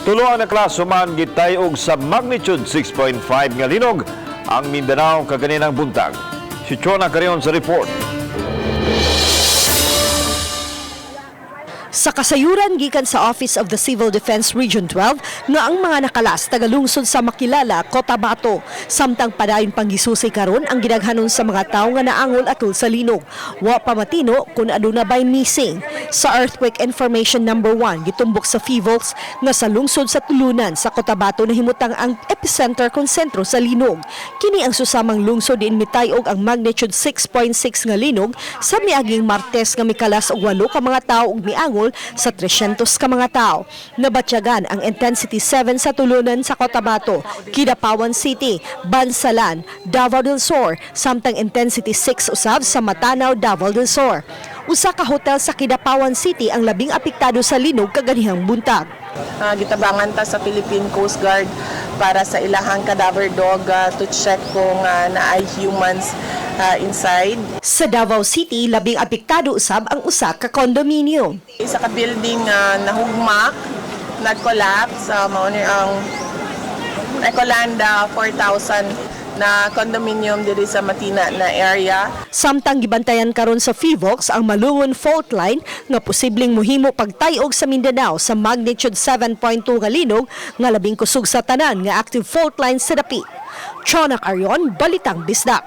Tulo ang nakalas human gitay-og sa magnitude 6.5 nga linog ang Mindanao kaganinang buntag. Si Chona Carion sa report. Sa kasayuran gikan sa Office of the Civil Defense Region 12 nga ang mga nakalas tagalungsod sa Makilala, Cotabato. Samtang padayon pang gisusi karon ang gidaghanon sa mga tawo nga naangol atol sa linog. Wa pa matino kung aduna bay missing. Sa earthquake information number 1 gitumbok sa PHIVOLCS nga sa lungsod sa Tulunan sa Cotabato nahimutang ang epicenter kon sentro sa linog. Kini ang susamang lungsod diin mitay-og ang magnitude 6.6 nga linog sa miaging Martes nga mikalas og 8 ka mga tawo ug miangol sa 300 ka mga tawo. Nabatyagan ang intensity 7 sa Tulunan sa Cotabato, Kidapawan City, Bansalan, Davao del Sur, samtang intensity 6 usab sa Matanao, Davao del Sur. Usa ka hotel sa Kidapawan City ang labing apektado sa linog kaganihang buntag. Gitabangan ta sa Philippine Coast Guard para sa ilahang cadaver dog to check kung naay humans inside. Sa Davao City, labing apektado usab ang usa ka condominium. Isa ka building nahugma, nag-collapse, mao ni ang Ecolanda 4000 na condominium diri sa Matina na area. Samtang gibantayan karon sa PHIVOLCS ang Malungon Fault Line nga posibleng muhimo pagtayog sa Mindanao sa magnitude 7.2 nga linog nga labing kusog sa tanan nga active fault line sa dapit. Chonak Arion, Balitang Bisdak.